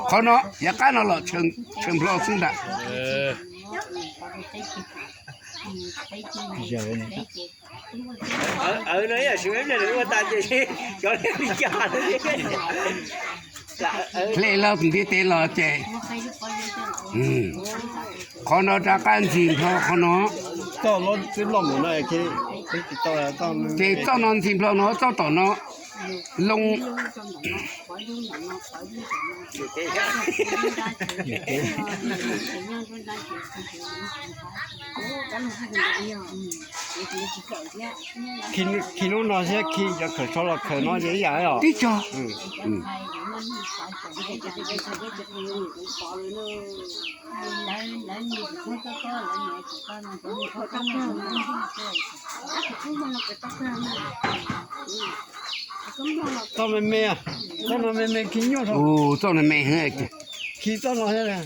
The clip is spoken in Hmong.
Qhov no yav qab no los tshee nplho xwb ntag. Hle los ntiaj teb los ces, qhov no rov qab ntxi nplho qhov no. Ces txoj no ntxi nplho no, txoj tom no loo. Khi hnub no thiab khi cov khaws tsho los khaws no ces ib yam os. Tib co. Txoj me me, txoj no me me khi nyuaj. Txoj no me, khi txoj no thiab.